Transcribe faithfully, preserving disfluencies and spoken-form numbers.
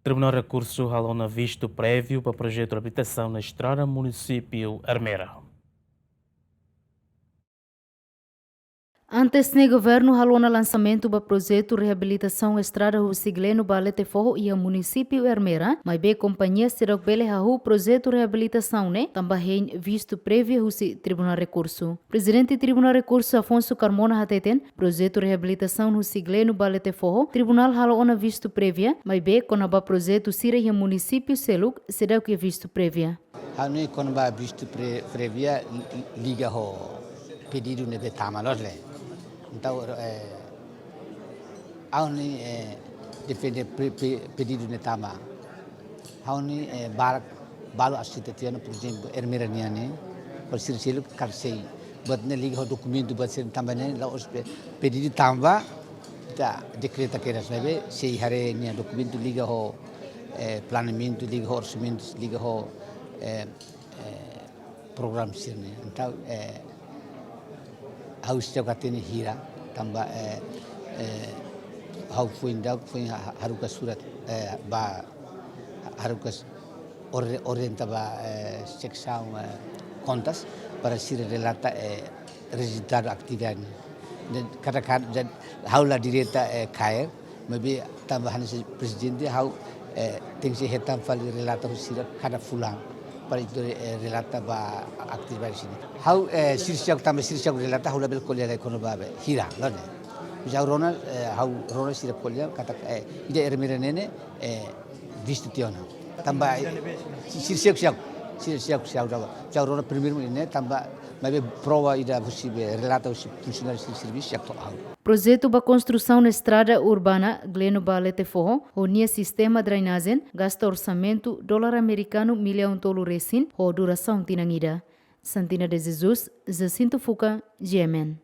Tribunál Rekursu halo ona vistu préviu ba projetu reabilitasaun na estrada munisípiu Ermera. Antes ne'e, governu halo ona lansamentu ba projetu reabilitasaun estrada husi Gleno ba Letefoho iha munisípiu Ermera, maibé kompañia seidauk bele hahú projetu reabilitasaun ne'e tanba hein vistu préviu husi Tribunál Rekursu. Prezidente Tribunál Rekursu Afonso Carmona hateten, projetu reabilitasaun husi Gleno ba Letefoho, tribunál halo ona vistu préviu, maibé kona-ba projetu sira iha munisípiu seluk seidauk iha vistu préviu. Ha'u-nia kona-ba vistu pre-, préviu li-, liga ho pedidu ne'ebé tama loos ne'e. Entaun, eh, ha'u-nia, eh, defende pre-, pe-, pedidu ne'e tama. Ha'u-nia, eh, barak balu aseita tiha ona, por ezemplu, Ermera nian ne'e, por sira seluk karik sei. Buat ne'e liga ho dokumentu, buat sira tanba ne'e, la'ós pe-, pedidu tama, ita dekreta kedas, maibé sei haree nia dokumentu liga ho, eh, planeamentu, liga ho orsamentu, liga ho, eh, eh, programa sira-ne'e. Entaun, eh, ha'u seidauk hatene hira, tanba, eh, eh, ha'u foin daudauk, foin ha-, ha-, haruka surat, eh, ba, ha-, haruka s-, ori-, orienta ba, eh, seksaun, eh, kontas, para sira relata, eh, rezultadu atividade. Dan kada-kada, dan ha'u la direta, eh, kaer, maibé tanba hanesan prezidente ha'u, eh, tenke hetan fali relata husi sira kada fulan. Para entaun, eh, relata ba atividade sira-ne'e. Ha'u, eh, sira seidauk tanba sira seidauk relata ha'u labele ko'alia lai kona-ba be hira, loos ne'e. Mas ha'u rona, eh, ha'u rona sira ko'alia katak, eh, ida Ermera ne'e ne'e, eh, vistu tiha ona. Tanba, eh, si-, sira seidauk, seidauk, sira seidauk, seidauk, seidauk, seidauk rona primeiru ne'e tanba, maibé prova ida husi be relata husi funsionáriu sira servisu seidauk to'o ha'u. Projetu ba konstrusaun estrada urbana Gleno ba Letefoho, ho nia sistema drenajen, gasta orsamentu dolar amerikanu millaun tolu resin, ho durasaun tinan ida. Santina de Jesus, Jacinto Fuca, G M N.